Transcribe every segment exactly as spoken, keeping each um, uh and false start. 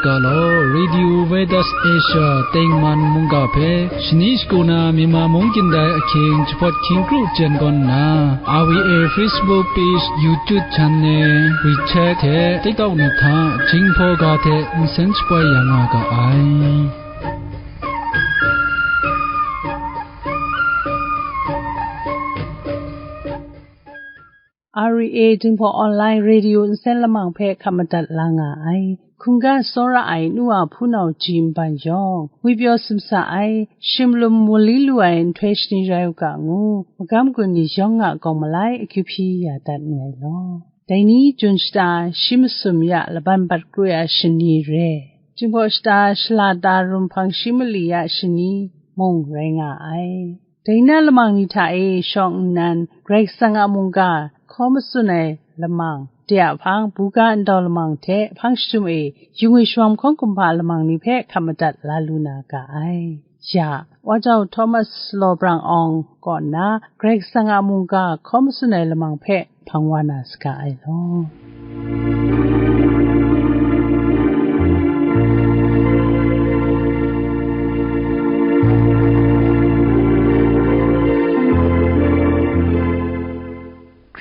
Ga law, Radio Veritas Asia tengman mungga hpe shani shagu na Myanmar mung kyindai ahkying jahpawt hkying kru jen gawn nna, R V A Facebook page, YouTube channel, WeChat hte TikTok ni hta Jinghpaw ga hte nsen shapoi ya nga ga ai. R V A Jinghpaw Online Radio nsen lamang hpe hkap madat la nga ai. Hkungga tsawra ai nu wa hpunau ji nban yawng, ngwipyaw sumsa ai, shimlum wunli lu ai nhtoi shani rai u ga ngu, magam gun ni yawng a gawng malai akyu hpyi ya dat ni ai law. Dai ni jun shata shi masum ya laban bat kru ya shani re, Jinghpaw shata shala ta rum hpang shi mali ya shani mung rai nga ai. Dai na lamang ni hta e shawng nnan, Karai Kasang a mungga hkaw matsun ai lamang, de a hpang, buga ndau lamang hte hpang jahtum e yungwi shawam hkawng kumhpa lamang ni hpe hkap madat la lu na ga ai. Ya, Wa Jau Thomas Law Brang Awng kaw nna, Karai Kasang a mungga hkaw matsun ai lamang hpe hpang wa na saga ai law.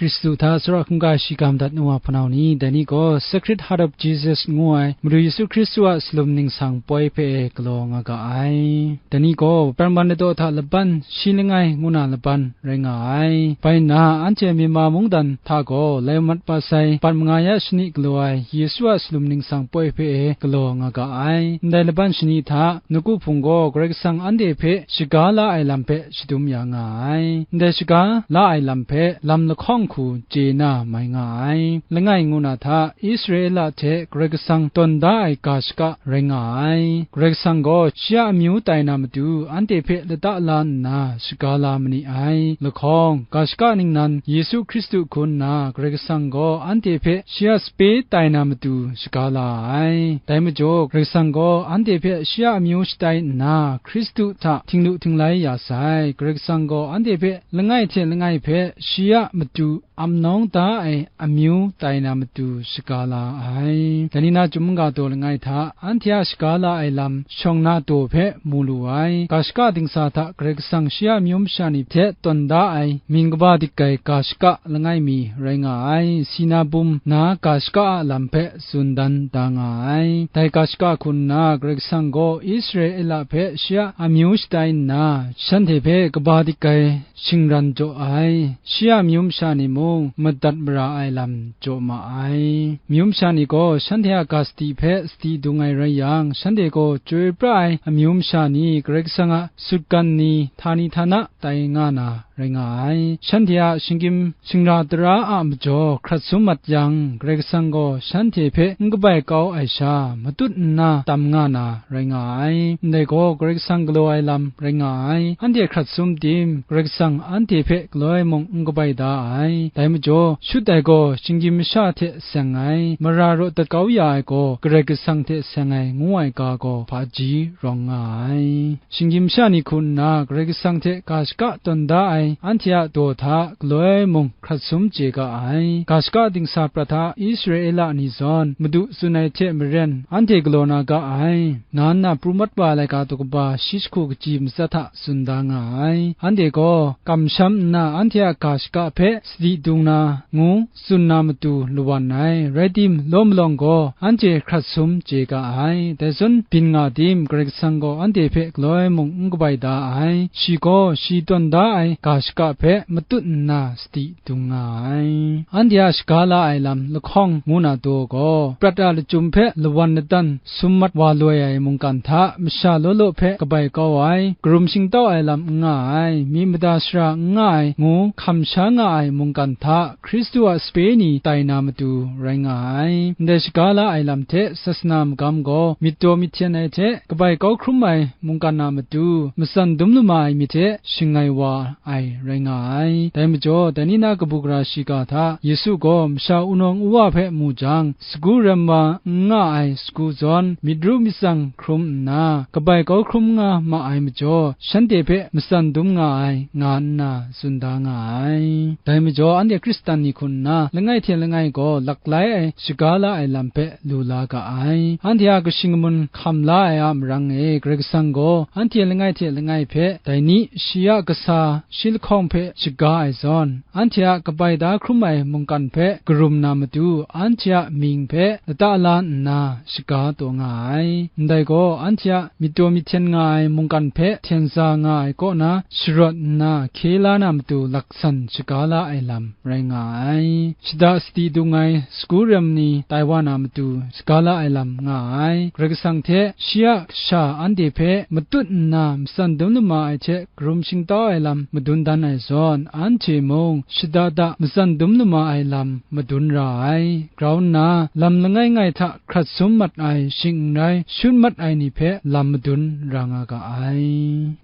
Hkristu hta tsawra hkungga shi ga madat nu wa hpunau ni, dai ni gaw Sacred Heart of Jesus ngu ai Madu Yesu Hkristu a salum ningsang poi hpe e galaw nga ga ai. Dai ni gaw, Pran Wan Ladaw hta laban shi langai ngu na laban rai nga ai. Bai nna, anhte Myanmar mungdan hta gaw lai mat pa sai, bat manga ya shani galaw ai Yesu a salum ningsang poi hpe e galaw nga ga ai. Ndai laban shani hta, nawku hpung gaw Karai Kasang anhte hpe shaga la ai lam hpe shadum ya nga ai. Ndai shaga la ai lam hpe lam lahkawng hku chye na mai nga ai. Langai ngu na hta, Israela hte Karai Kasang tawn da ai ga shaka rai nga ai. Karai Kasang gaw shi a amyu tai na matu anhte hpe lata la nna shaga la ma ni ai. Lahkawng, ga shaka ningnan Yesu Hkristu hkun nna Karai Kasang gaw anhte hpe shi a sape tai na matu shaga la ai. Dai majaw, Karai Kasang gaw anhte hpe shi a amyu shatai nna, Hkristu hta htinglu htinglai ya sai. Karai Kasang gaw anhte hpe langai hte langai hpe shi a matu ap nawng da ai amyu tai na matu shaga la ai. Dai ni na chyum mungga daw langai hta, anhte a shaga la ai lam shawng na daw hpe mu lu ai. Ga shaka dingsa hta Karai Kasang shi a amyu masha ni hte tawn da ai, myin kaba dik ai ga shaka langai mi rai nga ai. Sina bum na ga shaka a lam hpe tsun dan da nga ai. Dai ga shaka hku nna, Karai Kasang gaw Israela hpe shi a amyu shatai nna, shanhte hpe kaba dik ai shingran jaw ai, shi a amyu masha ni mung madat mara ai lam jaw ma ai. Amyu masha ni gaw shanhte a ga sadi hpe sadi dung ai rai yang, shanhte gaw chyoi pra ai amyu masha ni, Karai Kasang a sutgan ni, htani htana tai nga na rai nga ai. Shanhte a shinggyim shingra tara a majaw hkrat sum mat yang, Karai Kasang gaw shanhte hpe n kabai kau ai sha matut nna tam nga na rai nga ai. Ndai gaw Karai Kasang galaw ai lam rai nga ai. Anhte hkrat sum tim, Karai Kasang anhte hpe galoi mung n kabai da ai. Dai majaw, shut ai gaw shinggyim masha hte seng ai, mara raw dat kau ya ai gaw Karai Kasang hte seng ai, ngu ai ga gaw hpaji rawng nga ai. Shinggyim masha ni hku nna Karai Kasang hte ga shaka tawn da ai anhte a daw hta galoi mung hkrat sum chye ga ai. Ga shaka dingsa prat hta Israela ni zawn Madu tsun ai hte maren anhte galaw na ga ai. Na nna pru mat wa ai laika daw kaba shi jahku kaji matsat hta tsun da nga ai. Anhte gaw kamsham nna anhte a ga shaka hpe sadi dung na ngu tsun na matu lawan ai. Rai tim, law malawng gaw anhte hkrat sum chye ga ai. Dai zawn byin nga tim, Karai Kasang gaw anhte hpe galoi mung n kabai da ai. Shi gaw shi tawn da ai ga shaka hpe matut nna sadi dung nga ai. Anhte a shaga la ai lam lahkawng ngu na daw gaw, prat a lachyum hpe lawan ladan sum mat wa loi ai mungkan hta masha law law hpe kabai kau ai, karum shingtau ai lam n nga ai, myi mada shara n nga ai ngu hkam sha nga ai mungkan hta Hkristu a sape ni tai na matu rai nga ai. Ndai shaga la ai lam hte sasana magam gaw myit daw myit hten ai hte kabai kau hkrum ai mungkan a matu matsan dum lama ai myit hte shangai wa ai rai nga ai. Dai majaw, dai ni na kabu gara shiga hta Yesu gaw masha wunawng uwa hpe mu jang, sagu rem wa n nga ai sagu zawn myit ru myit tsang hkrum nna, kabai kau hkrum nga ma ai majaw, shanhte hpe matsan dum nga ai, nga nna tsun da nga ai. Dai majaw, anhte Hkristan ni hku nna, langai hte langai gaw laklai ai shaga la ai lam hpe lu la ga ai. Anhte a kashing kamun hkam la ai a marang e, Karai Kasang gaw anhte langai hte langai hpe dai ni shi a kasa shi lahkawng hpe shaga ai zawn, anhte a kabai da hkrum ai mungkan hpe karum na matu, anhte a mying hpe lata la nna shaga taw nga ai. Ndai gaw, anhte a myit taw myit hten nga ai mungkan hpe hten sa nga ai kaw na sharawt nna hkye la na matu laksan shaga la ai lam rai nga ai. Shada sadi dung ai sagu rem ni tai wa na matu shaga la ai lam nga ai. Karai Kasang hte shi a kasha anhte hpe matut nna matsan dum lama ai hte karum shingtau ai lam madun dan ai zawn, anhte mung shada da matsan dum lama ai lam madun ra ai. Grau nna lam langai ngai hta hkrat sum mat ai shing n rai, shut mat ai ni hpe lam madun ra nga ga ai.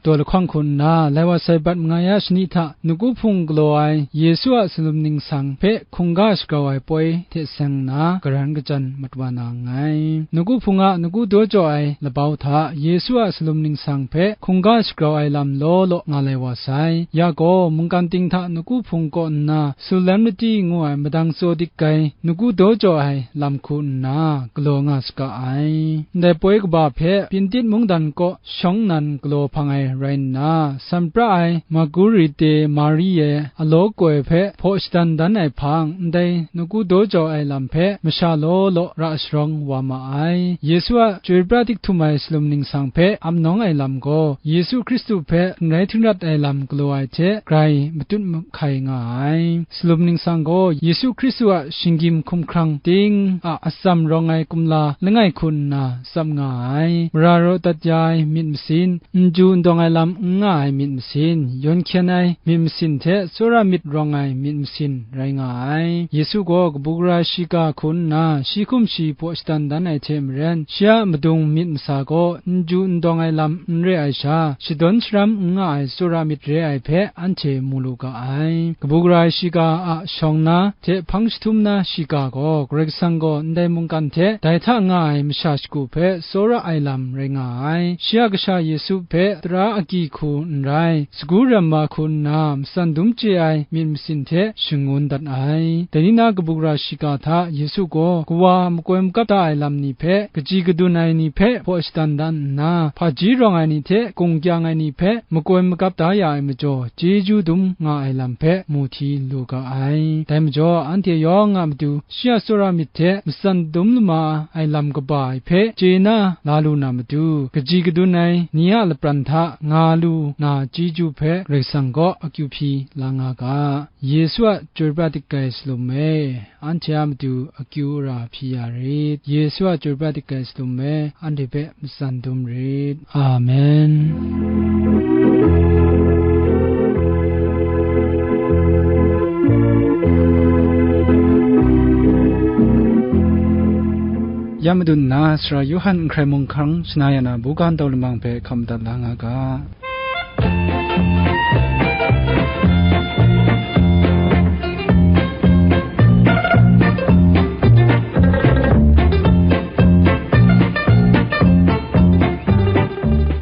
Daw lahkawng hku nna, lai wa sai bat manga ya shani hta nawku hpung galaw ai Yesu a salum ningsang hpe hkungga shagrau ai poi hte seng nna, garan kajan mat wa na nngai. Nawku hpung a nawku daw jaw ai labau hta Yesu a salum ningsang hpe hkungga shagrau ai lam law law nga lai wa sai. Ya gaw, mungkan ting hta nawku hpung kaw nna, Sulemriti ngu ai madang tsaw dik ai nawku daw jaw ai lam hku nna galaw nga saga ai. Ndai poi kaba hpe Pintit mungdan kaw shawng nnan galaw hpang ai rai nna, san pra ai Margarite Mari e alaw koi hpe hpaw shadan dan ai hpang, ndai nawku daw jaw ai lam hpe masha law law ra sharawng wa ma ai. Yesu a chyoi pra dik htum ai salum ningsang hpe ap nawng ai lam gaw, Yesu Hkristu hpe n rai htingrat ai lam galaw ai hte grai matut mahkai nga ai. Salum ningsang gaw Yesu Hkristu a shinggyim hkumhkrang ting a atsam rawng ai kumla langai hku nna tsap nga ai. Mara raw dat ya ai myit masin, n ju n dawng ai lam n nga ai myit masin, yawn hkyen ai myit masin hte tsawra myit rawng ai myit masin rai nga ai. Yesu gaw kabu gara shiga hku nna shi hkum shi hpaw shadan dan ai hte maren, shi a madung myit masa gaw n ju n dawng ai lam n re ai sha, shadawn sharam n nga ai tsawra myit re ai hpe anhte mu lu ga ai. Kabu gara shiga a shawng na hte hpang jahtum na shiga gaw, Karai Kasang gaw ndai mungkan hte dai hta nga ai masha shagu hpe tsawra ai lam rai nga ai. Shi a Kasha Yesu hpe tara agyi hku n rai, sagu rem wa hku nna matsan dum chye ai myit masin hte shangun dat ai. Dai ni na kabu gara shiga hta Yesu gaw kawa makoi makap da ai lam ni hpe, kaji kadun ai ni hpe hpaw shadan dan nna, hpaji rawng ai ni hte gung kyang ai ni hpe makoi makap da ya ai majaw, chyeju dum nga ai lam hpe mu hti lu ga ai. Dai majaw, anhte yawng a matu shi a tsawra myit hte matsan dum lama ai lam kaba ai hpe chye na la lu na matu, kaji kadun ai ni a lapran hta nga lu na chyeju hpe Karai Kasang gaw akyu hpyi la nga ga. Yesu a chyoi pra dik ai salum e, anhte a matu akyu ara hpyi ya rit. Yesu a chyoi pra dik ai salum e, anhte hpe matsan dum rit. Amen. Ya madun nna, Sara Yawhan n hkrai mung hkang shana ya na buga ndau lamang hpe hkam dat la nga ga.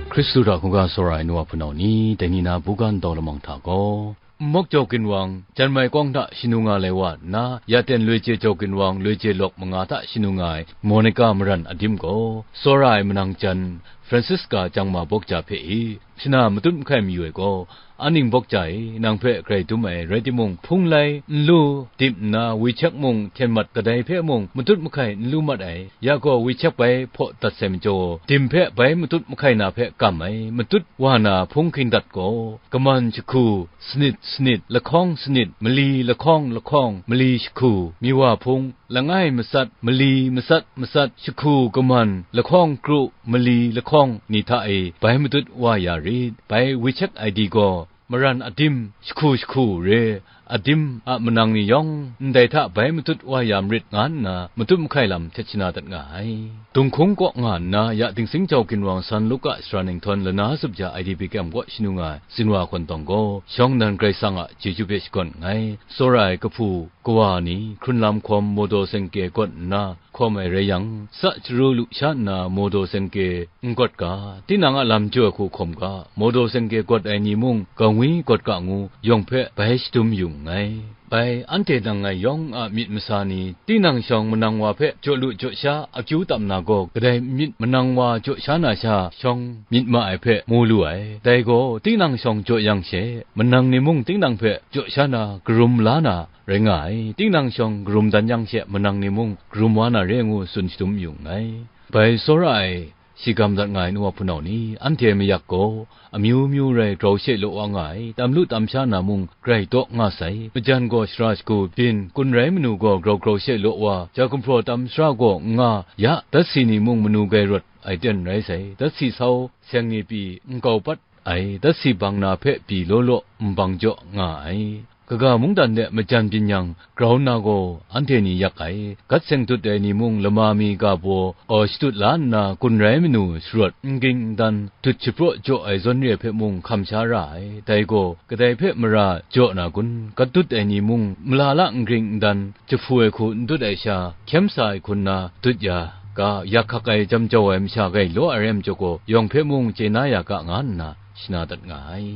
Hkristu hta hkungga tsawra ai nu wa hpunau ni, dai ni na buga ndau lamang hta gaw, Nmawk Jau Ginwang, Jan Mai Kawng hta shanu nga lai wa nna, ya ten Loi Chye Jau Ginwang, Loi Chye Lawk manga hta shanu nga ai Monica Maran Adim gaw, tsawra ai manang jan Francisca Chyang Ma Bawk Ja hpe i, shana matut mahkai mayu ai gaw, Aning Bawk Ja e, nang hpe grai dum ai rai timung, hpung lai, nlu, dip nna, wichek mung, hten mat kadai hpe mung, matut mahkai n lu mat ai, ya gaw wichek bai hpaw dat sai majaw, dim hpe bai matut mahkai na hpe kam ai, matut wa na hpung hkin dat gaw, kaman jahku, sanit sanit, lahkawng sanit, mali lahkawng lahkawng, mali jahku, mi wa hpung, langai matsat, mali matsat matsat, jahku kaman, lahkawng kru, mali lahkawng ni hta e bai matut wa ya rit. Bai wichek ai di gaw, Maran Adim, jahku jahku re, Adim a manang ni yawng ndai hta bai matut wa ya marit, nga nna matut mahkai lam htet shana dat nga ai. Dunghkung kaw nga nna, ya Dingsing Jau Ginwang san Luka sara ninghtawn lana zup ja I D P K M kaw shanu nga ai Zinwa Hkawn Tawng gaw, shawng nnan Karai Kasang a chyeju hpe shakawn nngai. Tsawra ai kahpu kawa ni, hkrun lam hkawm Mawdaw Sengke gawt nna hkawm ai rai yang, sa chyaru lu sha nna Mawdaw Sengke n gawt ga, tinang a lam jaw ai hku hkawm ga, Mawdaw Sengke gawt ai ni mung, gangwi gawt ga ngu, yawng hpe bai shadum yu nngai. Bai anhte nang ngai yawng a myit masa ni, tinang shawng manang wa hpe jaw lu jaw sha akyu tam na gaw, kadai myit manang wa jaw sha na sha shawng myit ma ai hpe mu lu ai. Dai gaw, tinang shawng jaw yang she, manang ni mung tinang hpe jaw sha na, karum la na rai nga ai. Tinang shawng karum dan yang she, manang ni mung karum wa na re ngu tsun shadum yu nngai. Bai tsawra ai, shiga madat nga ai nu wa hpunau ni, anhte mayak gaw, amyu myu rai grau she law wa nga ai, tam lu tam sha na mung grai taw nga sai. Majan gaw shara shagu byin, kun rai manu gaw grau grau she law wa, ja gumhpraw tam sara gaw n nga, ya datsi ni mung manu gai rawt ai ten rai sai. Datsi sau seng ni pyi nkau pat ai, datsi bang na hpe pyi law law nbang jaw nga ai. Kaga mungdan de majan byin yang, grau nna gaw anhte ni yak ai, gat seng dut ai ni mung lama mi ga baw, aw shadut la nna, kun rai manu sharawt n ging n dan, dut shapraw jaw ai zawn re hpe mung hkam sha ra ai. Dai gaw, kadai hpe mara jaw na kun? Gat dut ai ni mung, malala n ging n dan, jahpu ai hku n dut ai sha, hkyem sa ai hku nna dut ya ga, yak hkak ai jam jau ai masha gai law ai rai majaw gaw, yawng hpe mung chye na ya ga, nga nna shana dat nga ai.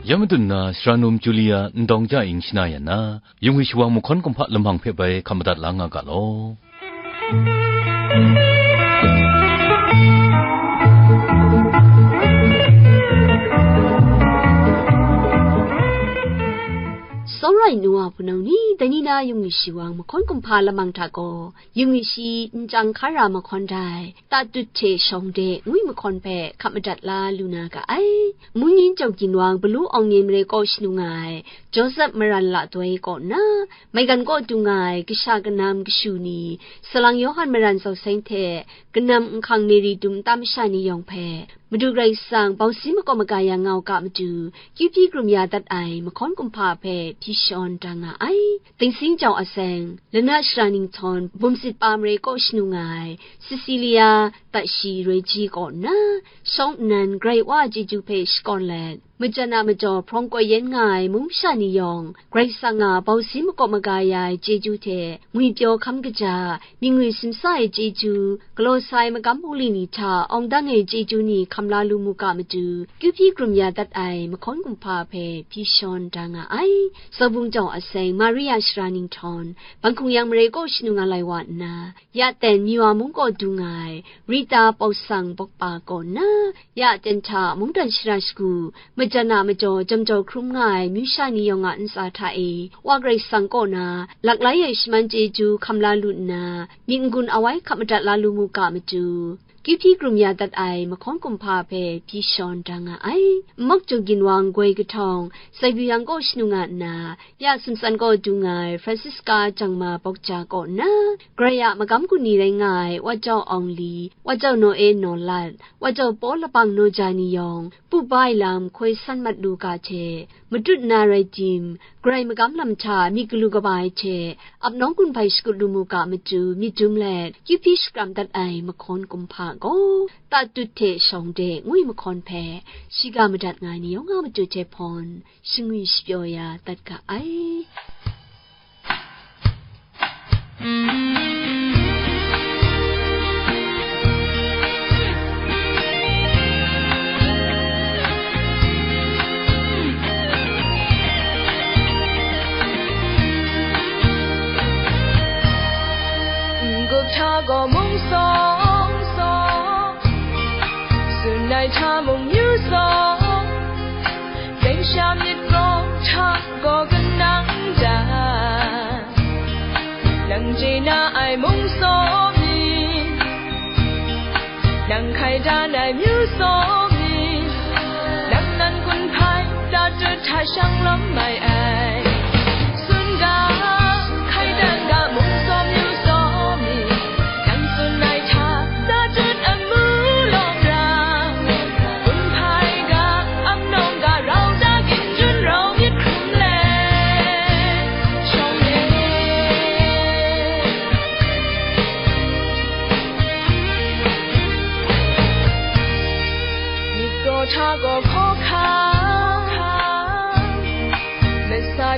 Ya madun na, sara num Julia ndawng ja ing shana yan na, yung ai shawang mahkawn kumhpa lamang hpe bai hkam madat la nga ga law. Sawrai nu wa hpunau ni, dai ni na yung ai shawang mahkawn kumhpa lamang hta gaw, yung ai shi n chyang hkara mahkawn dai, tatut hte shawng de ngwi mahkawn hpe hkap madat la lu na ga ai. Mungyin Jawk Ginwang Balu Awng Nyen Mare kaw shanu nga ai Joseph Maran la doi kaw nna, maigan kaw du nga ai kasha kanam kashu ni, Salang Yawhan Maran Zaw Seng hte kanam nhkang Mary dum nta masha ni yawng hpe, Madu Karai Kasang bausi makawp maga ya nga u ga matu, kyu hpyi krum ya dat ai mahkawn kumhpa hpe hpyi shawn da nga ai. Dingsing jau aseng, Lana Shara Ninghtawng, Bumsit Pa Mare kaw shanu nga ai, Cecilia, Tashi Roi Ji kaw nna, shawng nnan Karai Wa a chyeju hpe shakawn let, majan a majaw hprawng koi yen nga ai mung masha ni yawng, Karai Kasang a bausi makawp maga ya ai chyeju hte ngwipyaw hkam kaja, mying ngwi simsa ai chyeju, galaw sa ai magam bungli ni hta awng dang ai chyeju ni hkam la lu mu ga matu, kyu hpyi krum ya dat ai mahkawn kumhpa hpe hpyi shawn da nga ai. Zaubung jau aseng Maria Shara Ninghtawng, Banghkung Yang Mare kaw shanu nga lai wa nna, ya ten Miwa mung kaw du nga ai Rita Pausang Bawkpa kaw nna, ya ten hta mungdan shara shagu, majan a majaw jam jau hkrum nga ai myu sha ni yawng a ntsa hta e, Wa Karai Kasang kaw na laklai ai shaman chyeju hkam la lu nna, myit n-gun awai hkap madat la lu mu ga matu, kyu hpyi krum ya dat ai mahkawn kumhpa hpe hpyi shawn da nga ai. Nmak Jawk Ginwang Goi Kahtawng, Saibu Yang kaw shanu nga nna, ya Sumsan kaw du nga ai Francisca Jangma Bawkja kaw nna, Karai a magam gun ni rai nga ai Wa Jau Awng Li, Wa Jau Naw E Naw Lat, Wa Jau Paw Lapang Naw Ja ni yawng, pu bai lam hkoi san mat lu ga hte, matut na rai tim, Karai magam lam hta myit galu kaba ai hte, ap nawng gun hpai shakut lu mu ga matu, myit dum let, kyu hpyi shakram dat ai mahkawn kumhpa gaw, tatut hte shawng de ngwi mahkawn hpe, shiga madat nga ai ni yawng a matu hte hpawn, shangwi shapyaw ya dat ga ai. N-gup hta gaw mung sawng sawng, tsun ai hta mung myu sawng, Langsha myit gaw hta gaw kanang da, nang chye na ai mung saw mi, nang hkai dan ai myu saw mi, nang nan kun hpai tatut hta shang lawm mai ai. Tsun ga, hkai dan ga mung saw myu saw mi, nang tsun ai hta, tatut amu lawm ra. Kun hpai ga, ap nawng ga, rau da ginjun rau myit hkrum let, shawng e. Myit gaw hta gaw hkawhkam, masa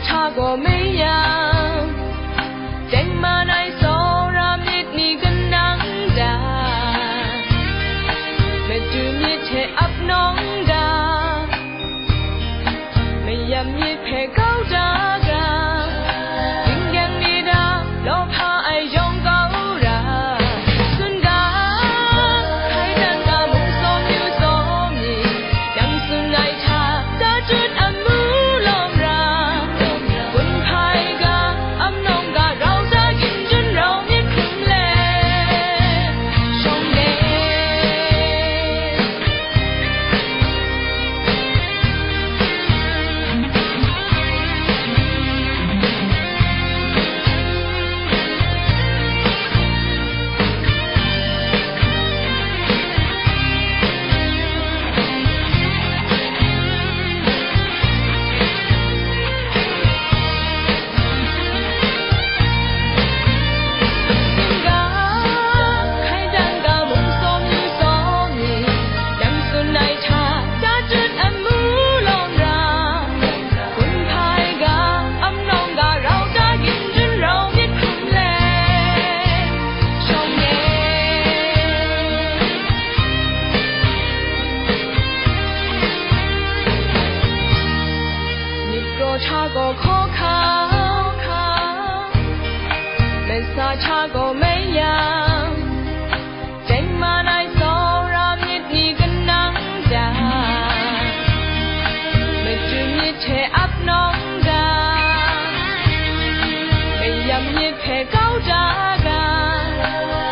Hta gaw mai yang, tengman ai tsawra myit ni kanang hta, madun myit hte ap nawng ga, mayam myit hpe kau da ga,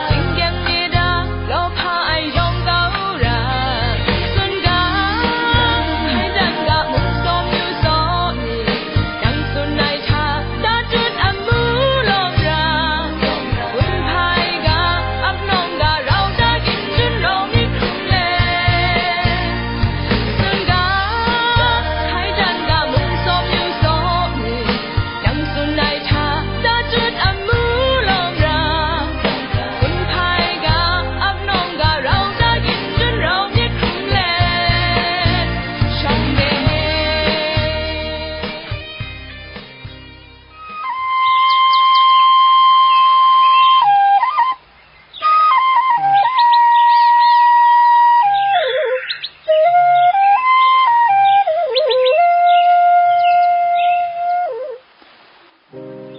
shinggyim myit a lawhpa ai yawng kau ra, tsun ga, hkaidan ga mung tsawm yu saw mi, nang tsun ai hta, tatut amu lawm ra, gun hpai ga, ap nawng ga, rau da gin jun rawng myit hkrum let, tsun ga, hkaidan ga mung tsawm yu saw mi, nang tsun ai hta, tatut amu lawm ra, gun hpai ga, ap nawng ga, rau da gin jun rawng myit hkrum let, shawng de.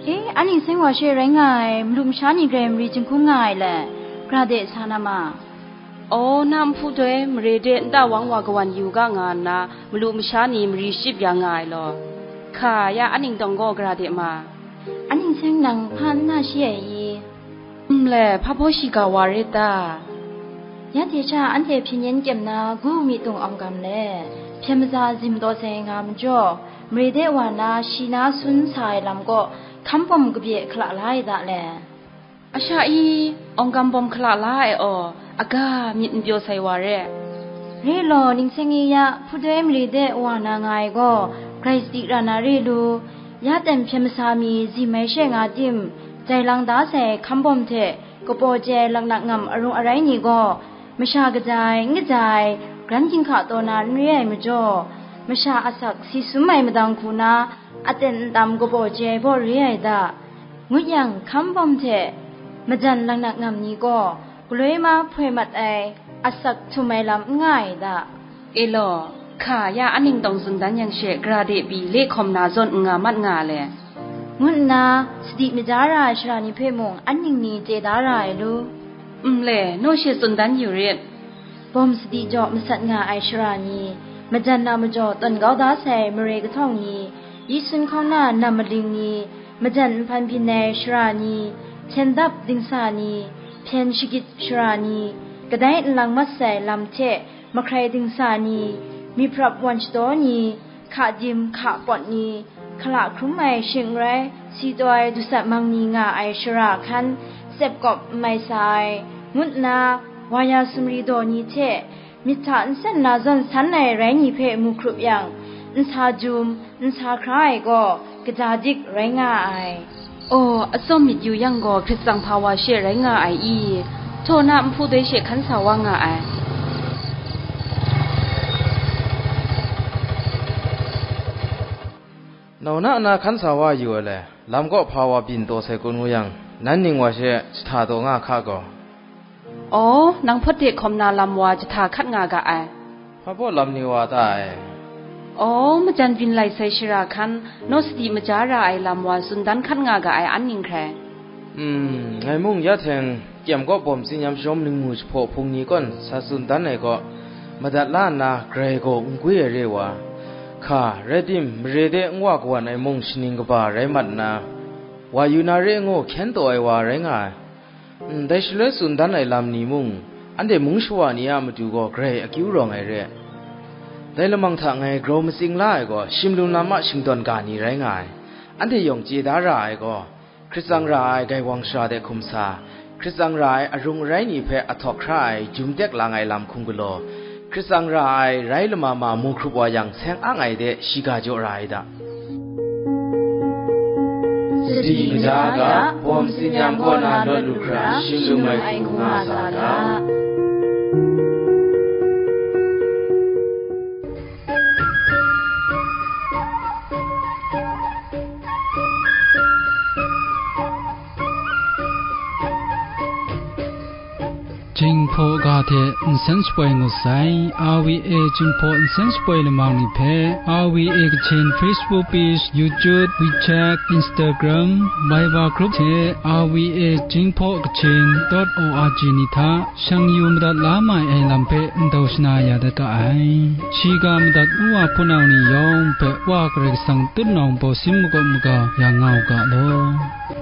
E, anhte seng wa she rai nga ai, malu masha ni grai mari jinghkung nga ai le, gara de sa na ma. Aw, na nhpu doi, mare de nta wang wa kawan yu ga nga nna, malu masha ni mari shachyip ya nga ai law. Hka ya, anhte dawng gaw gara de ma. Anhte seng nang hpa n na shi ai i? Nle, hpa baw shiga wa rit ta? Ya hte sha anhte hpyen yen kyem na gu mi tung awng gam le, hpyen maza zim taw sai nga majaw, mare de wa na shi na sun sa ai lam kaw, hkam bawm kabye hkala la ai da le. A sha i, awng gam bawm hkala la ai aw, aga myit n pyaw sai wa re. Re law, ning seng i ya, hpudoi mare de wa na nga ai gaw, grai sadi ra na re lu, ya ten hpyen masa mi zim ai she nga tim, jai lang da sai hkam bawm hte, kapaw chye ai laknak ngam arung arai ni gaw, masha kaja ai, n kaja ai, gran ginhka taw na n re ai majaw, masha asak si sum ai madang hku na, aten ntam kapaw chye ai baw re ai da, ngut yang, hkam bawm hte majan laknak ngam ni gaw, galoi ma hpoi mat ai, asak htum ai lam n nga ai da. E law, hka ya anhte tawng tsun dan yang she, gara de pyi le hkawm na zawn n nga mat nga le, ngu nna, sadi maja ra ai sara ni hpe mung anhte ni chye da ra ai lu. Nle, naw she tsun dan yu rit. Bawm sadi jaw masat nga ai sara ni, majan na majaw tawn kau da sai mare kahtawng ni, yi sun hkawng na nam maling ni, majan nhpan byin ai sara ni, hpyen dap dingsa ni, hpyen shagit sara ni, kadai nlang mat sai lam hte mahkrai dingsa ni, myit prap wan shadaw ni, hka dim hka pawt ni, hkala hkrum ai shing n rai, si taw ai dusat mang ni nga ai shara hkan, tsep kawp n mai sa ai, ngu nna, wa ya sumri daw ni hte, myit hta nsen na zawn san ai rai ni hpe mu hkrup yang, nsa jum, nsa hkra ai gaw, kaja dik rai nga ai. Aw, atsawm myit yu yang gaw, Hkrit tsang hpa wa she rai nga ai i? Htaw na nhpu doi she hkan sa wa nga ai. Nau na na hkan sa wa yu ai le, lam kaw hpa wa byin taw sai kun ngu yang, nan ning wa she jahta taw nga hka gaw. Aw, nang hpawt de hkawm na lam wa jahta hkat nga ga ai. Hpa baw lam ni wa ta ai? Aw, majan byin lai sai shara hkan, naw sadi maja ra ai lam wa tsun dan hkat nga ga ai an ning hkrai. Hmm, ngai mung ya hteng kyem kaw bawm tsinyam shawm ningmu jahpaw hpung ni kawn sa tsun dan ai kaw, madat la nna grai gaw n gwi ai re wa, hka, rai tim, mare de n wa kawan ai mung shaning kaba rai mat nna, wa yu na re ngu hkyen taw ai wa rai nga ai. Ndai shaloi tsun dan ai lam ni mung, anhte mung shawa ni a matu gaw grai akyu rawng ai re. Dai lamang hta ngai grau matsing la ai gaw, shimlum lam a shingdawn ga ni rai nga ai. Anhte yawng chye da ra ai gaw, Hkrit tsang ra ai gaiwang shara de hkum sa, Hkrit tsang ra ai arung arai ni hpe ahtawk hkra ai jum tek lang ai lam hkum galaw, Hkrit tsang ra ai rai lama ma mu hkrup wa yang, seng ang ai de shiga jaw ra ai da. Sadi maja ga, bawm tsinyam kaw na lawt lu hkra, shim lu mai hku nga sa ga. Chying Jinghpaw ga hte nsen shapoi ngut sai. R V A Jinghpaw nsen shapoi lamang ni hpe R V A Kachin Facebook page, YouTube, WeChat, Instagram, Viber group hte R V A Jinghpaw Kachin dot O R G ni hta shang yu madat la mai ai lam hpe ndau shana ya dat ga ai. Shiga madat u wa hpunau ni yawng hpe Wa Karai Kasang tutnawng bawsin makawp maga ya nga u ga law.